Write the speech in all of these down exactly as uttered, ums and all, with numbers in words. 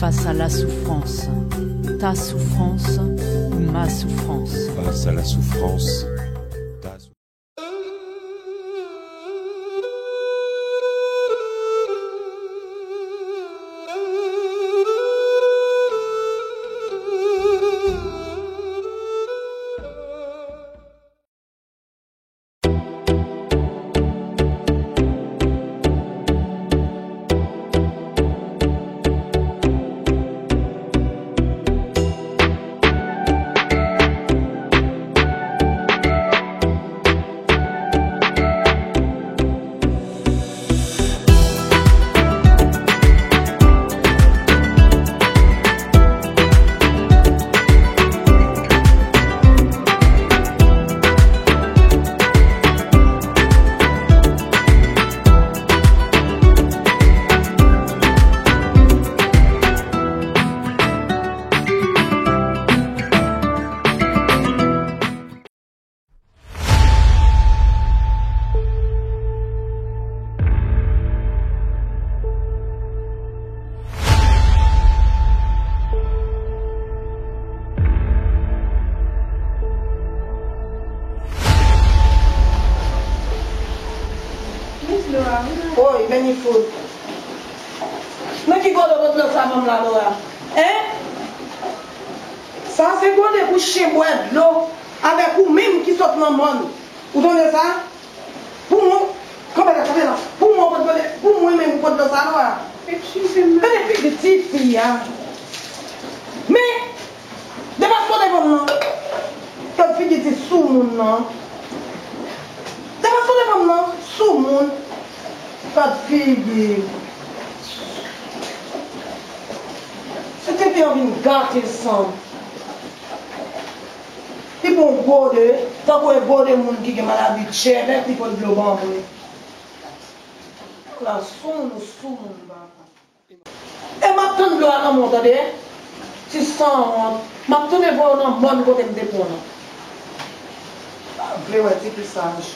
Face à la souffrance, ta souffrance ou ma souffrance. Face à la souffrance, ta souffrance. Woy, Benny Foot. Nan ki kote w pran dlo sa ban m la, Laura? Hein? Sa se kote pou chen bwè dlo avèk ou menm ki sot nan mòn. Ou tande sa? Pou mwen, kanpe la, kanpe la. Pou mwen, ou pot dlo, pou mwen menm, ou pot dlo sa, non, a? Eskize m. Gade figi ti fi a. Men, depase w devan m nan. Gade figi ti soumoun nan. Depase w devan m nan, soumoun. Gade figi. Se te pi anvi gate san. Li pran gode, tankou e gode moun ki gen maladi dyabèt, li pot dlo ban mwen. La sou moun, ou sou moun, papa. E m ap tann dlo a nan men w, tande? Ti sanwont. M ap tounen voye w nan mòn kote m te pran w nan. Pa vle wè ti pi saj.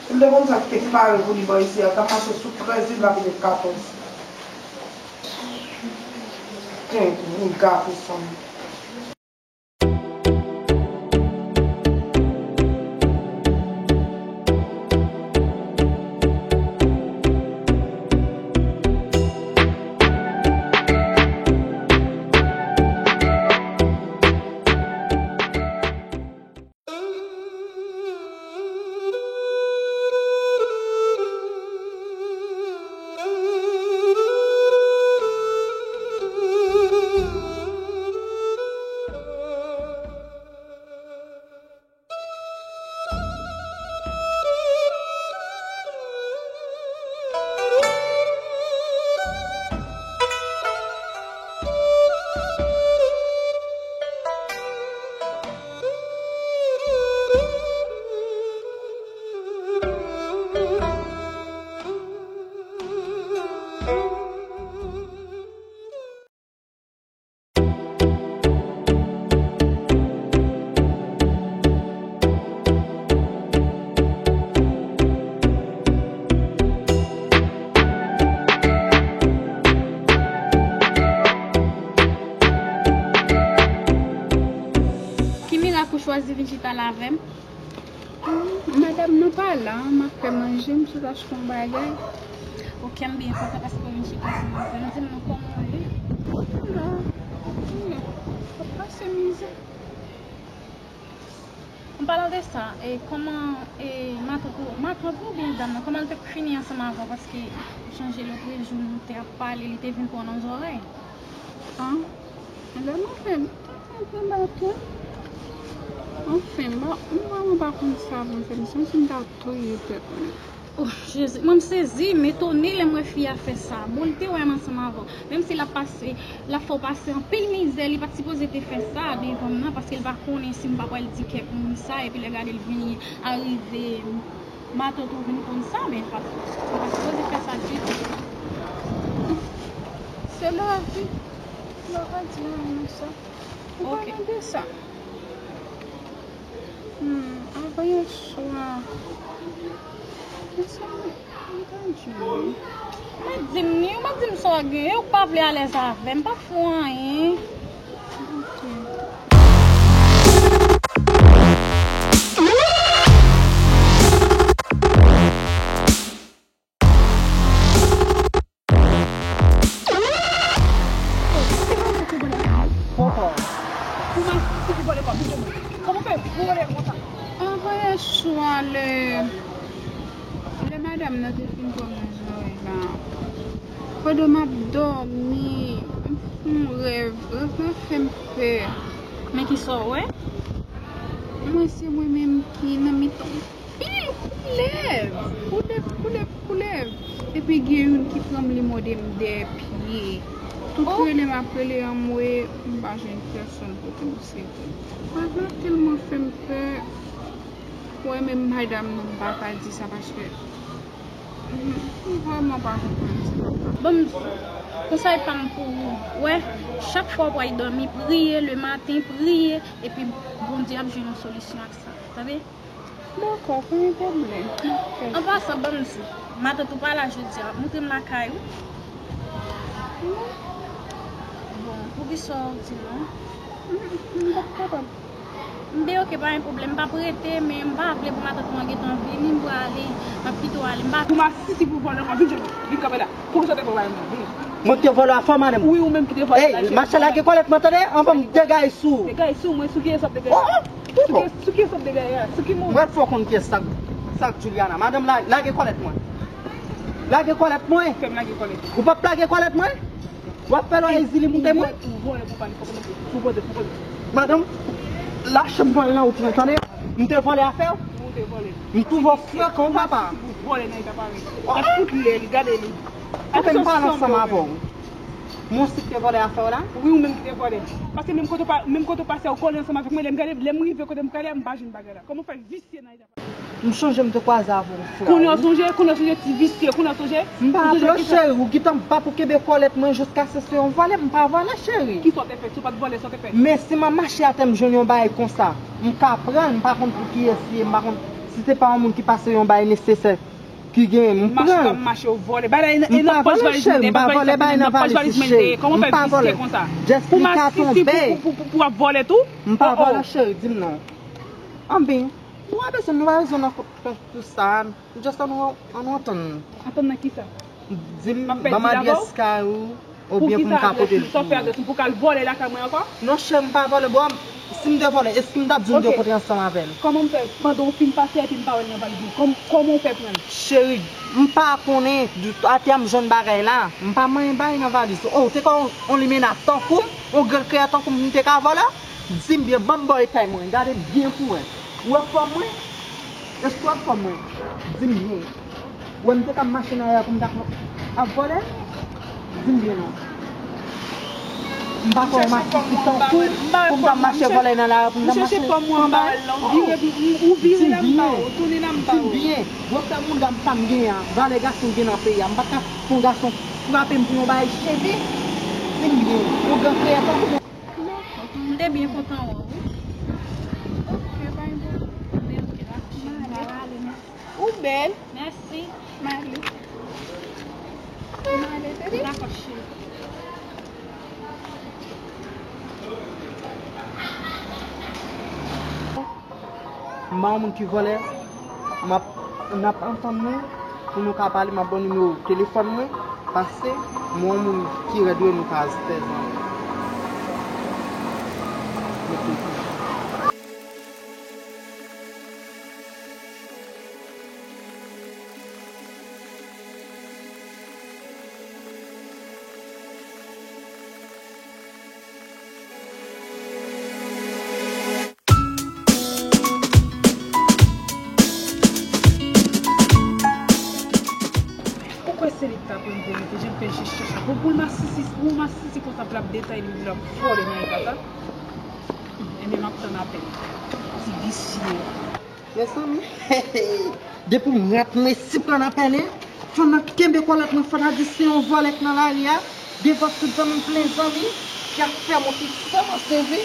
Si l te konn sa ki te pare pou li bò isi a, l t ap mache sou trèz li, l va vin katòz. Tenten, vin gate san. Ki mirak ou chwazi vin chita la avè m? Madanm nan pa la, m ap fè manje, m sot achte yon bagay. Ok, m byen kontan paske w vin chita ansanm avè m. Di m non, kòman w ye? M la, m la, ap pase mizè. An palan de sa, e, kòman, e, matant ou, matant ou oubyen dam nan, kòman l te fini ansanm avè w? Paske ou sonje lòt jou nou te ap pale, li te vin pran w nan zòrèy. An, lè m anfen, m te anfen ba tou. Anfen, m pa, m vrèman pa konn sa pou m fè, m santi m ta touye tèt mwen. Oh, Jezi, mwen m sezi, m etone lè m wè fi a fè sa. Bon, li te wè m ansanm avè w. Menm si l ap pase, l ap fè w pase anpil mizè, li pa t sipoze te fè sa devan m nan, paske l pa konnen si m pa pral di kèk moun sa, epi lè gade l vini arive, matant ou vin konn sa, men pa, li pa sipoze fè sa ditou. Se lavi. Laura di anyen sa. Ou pa tande sa. Hmm, avan yè swa. Kisa m ta di? Ou mèt di m ni, ou mèt di m sa w genyen, ou pa vle alèz avè m, m p ap fè w anyen. Kòman fè vole konsa? Anvan yè swa lè, lè madanm nan te fin pran mwen zòrèy la, pandan m ap dòmi, m fè yon rèv, rèv la fè m pè. Men kisa w wè? M wè se mwen menm ki nan mitan pil koulèv, koulèv, koulèv, koulèv. Epi gen youn ki pran m, li mòde m dèyè pye. Tout rele m ap rele anmwe, m pa jwenn pèsonn pou konn seve. Rèv la tèlman fè m pè. Mwen menm madanm nan, m pa ka di sa paske m vrèman pa konprann sa. Ban m di, konsèy pa m pou ou, wè, chak fwa w pral dòmi, priye lematen, priye, epi Bondye ap jwenn yon solisyon ak sa. Tande? Dakò, pa gen pwoblèm. An pasan, ban m di, matant ou pa la jodi a, montre m lakay ou. Bon, poukisa w di non? M p ap kapab. M di, oke, pa gen pwoblèm, m p ap rete, men m pa vle pou matant mwen gentan vini, m prale, m ap kite w ale, m pa. Pou m asisi pou vòlè, mwen vin jwenn ou, vin kanpe la. Pou ki sa w te pran bagay mwen, vini. Mwen ki te vòlè afè w, madanm. Wi, ou menm ki te vòlè la, cheri. Ey, mache lage kòlèt mwen, tande, anvan m degay sou ou. Degay sou mwen, sou kiyès w ap degay? Oh, oh. Sou ki, sou kiyès w ap degay a? Sou ki moun? Mwen fè w konn kiyès sa, sa k Juliana. Madanm, la, lage kòlèt mwen. Lage kòlèt mwen. Fè m lage kòlèt. Ou p ap lage kòlèt mwen? W ap fè lwa ezili moute mwen? Ou vòlè pou pale, fò w pote, fò w pote. Madanm, lache m pran nan wout mwen, tande? M te vòlè afè w? Ou te vòlè. M twouve w frekan, papa. Ou vòlè nan eta parèy. Gad tout lè li, gade li. Kanpe m pale ansanm avè w. Mwen si k te vòlè afè w la? Wi, ou menm ki te vòlè. Paske menm kote w pa, menm kote w pase, ou kole ansanm avèk mwen. Lè m gade, lè m rive kote m prale a, m pa jwenn bagay la. Kòman w fè visye nan eta parèy? M sonje m te kwaze avè w, frè. Kounye a w sonje, kounye a w sonje ti visye, kounye a w sonje. M pa vle, cheri, ou gentan bat pou kenbe kòlèt mwen jiskaske se yon vòlè, m pa vòlè, cheri. Kisa w te fè? Si w pa t vòlè, sa w te fè? Men si m ap mache atè, m jwenn yon bagay konsa, m ka pran l, m pa konn pou kiyès li ye, m pa konn si se pa yon moun ki pase yon bagay nesesè ki genyen, m pran l. Mache w ap mache, w vòlè. Bagay la nan pòch valiz mwen te ye, m pa vòlè bagay nan valiz, cheri. Kòman w fè visye konsa? Pou m asisi pou, pou, pou, pou w ap vòlè tou? M pa vòlè, cheri, di m non. Anben. Nou pa bezwen, nou pa bezwen nan tout sa. Just ann, ann antann nou. Antann nan kisa? Di m, ban m adrès kay ou, oubyen pou m ka pote l pou ou. Sa w fè adrès mwen pou w ka al vòlè lakay mwen ankò? Non, cheri, m pa vòlè, bò. Si m te vòlè, èske m t ap di nou te kontre ansanm avè l? Kòman m fè, pandan w fin pase a epi m pa wè l nan valiz mwen? Kòm, kòman w fè pran l? Cheri, m pa konnen, atè a m jwenn bagay la. M pa manyen bagay nan valiz. Oh, ou te ka yon, yon limena tankou m, yon gran kreyè tankou m, m te ka vòlè? Di m byen, ban m ba w eta mwen, gade byen pou wè. Ou wè fòm mwen? Èske w wè fòm mwen? Di m byen. Ou wè m te ka mache nan lari a pou m ta ap vòlè? Di m byen non. M pa kwè w masisi tankou pou m ta mache vòlè nan lari a pou m ta mache. M chèche fòm mwen anba l la, ou vire, ou vire la m ba ou, tounen la m ba ou. Di m byen. Gwosè mouda m sa m genyen an, valè gason m gen nan peyi a, m pa t ka fè yon gason frape m pou yon bagay cheve. Di m byen. Yon gran kreyè tankou mwen. M te byen kontan wè w wi. Ok, pa gen pwoblèm. Men ok la. M ale, mèsi. Ou bèl. Mèsi. M ale. M ale, bebe. Dakò, cheri. M pa yon moun ki vòlè, m ap, n ap antann nou pou nou ka pale, m ap ba w nimewo telefòn mwen, paske m yon moun ki rèd wi, nou ka trè zanmi. Ok. Ou kwè se li k ta pran verite, jan l fè jis chèche pou, pou l masisi, pou l masisi konsa, pou l ap detay li, pou l ap vòlè nan eta sa? Enben, m ap tann apèl. Ti visye. Mezanmi, depi m rat mwen si pran nan pèlen, fanm nan kenbe kòlèt mwen, fò ta di se yon vòlè k nan lari a, devan tout zanmi m plen zanmi, ki ap fè m yon ti sèman sezi.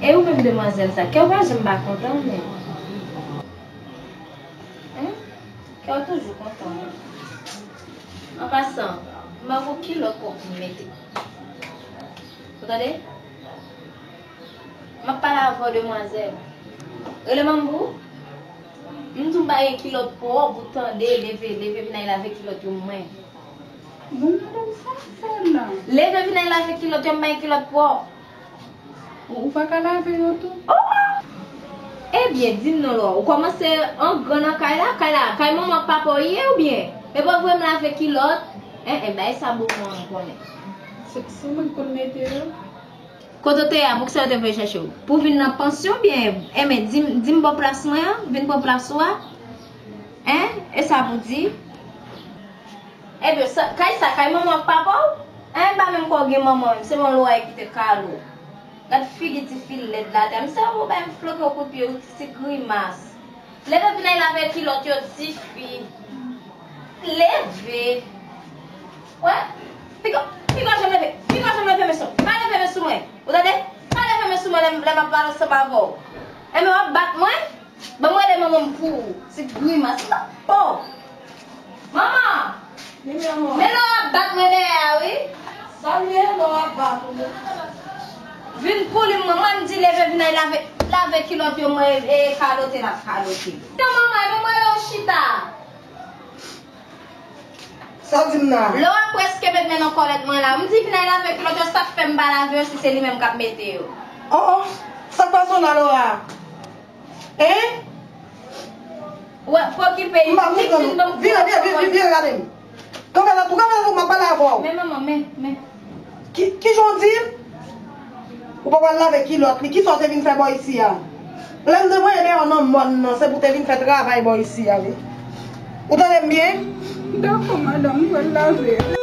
E ou menm demwazèl sa, kè w pa janm pa kontan, men. Hen? Kè w toujou kontan. An pasan, m ba w kilòt pou w mete. Ou tande? M ap pale avè w, demwazèl. Rele manman pou ou. M di w m pa gen kilòt pou w, pou w tande, leve, leve vin al lave kilòt yo mwen. Bon, madanm, sa w fè la? Leve vin al lave kilòt yo, m pa gen kilòt pou w. Ou, ou pa ka lave yo tou? Oh! Ebyen, di m non, Lora, ou kòmanse an gran nan kay la, kay la, kay manman ak papa w ye oubyen? E pa vre m lave kilòt? En, en, bay sa bon pou mwen konnen. Se, se mwen ki konn mete yo. Kote w te ye a, poukisa yo te voye chèche w? Pou w vin nan pansyon oubyen? Enben, di m, di m bò plas mwen an, vin pran plas ou a. En, e sa pou di? Ebyen, sa, kay sa, kay manman ak papa w? An, m pa menm kwè w gen manman menm, se yon lwa ki te kale w. Gad figi tifi lèd la, dam. Se yon bagay m flanke w kout pye, yon ti grimas. Leve vin al lave kilòt yo, tifi. Leve. Wè, piga, piga janm leve, piga janm leve men sou mwen. Pa leve men sou mwen. Ou tande? Pa leve men sou mwen lè, lè m ap pale ansanm avè w. Enben, w ap bat mwen? Ban mwen rele manman m pou ou. Ti grimas la. Oh! Manman! Wi, manman. Men lè w ap bat mwen dèyè a, wi. Sa l ye, lè w ap bat ou? Vin pou li, manman, m di leve vin al lave, lave kilòt yo, mwen, e, e kalote l ap kalote. Tan manman, men mwen lè w chita. Sa w di m nan? Lè w ap prèske met men nan kòlèt mwen la, m di vin al lave kilòt yo, sa k fè m pa lave yo si se li menm k ap mete yo? Oh, oh, sa k pase w la, Lora? Hein? Wè, pwokipe, m pa konprann. Vire, vire, vire, vire, vire gade m. Kanpe la tou, kanpe la tou, m ap pale avè w. Men manman, men, men. Ki, ki jan w di? Ou pa pral lave kilòt li, kisa w te vin fè bò isi a? Lè m te voye dèyè w nan mòn nan, se pou w te vin fè travay bò isi a, wi. Ou tande m byen? Dakò, madanm, m pral lave.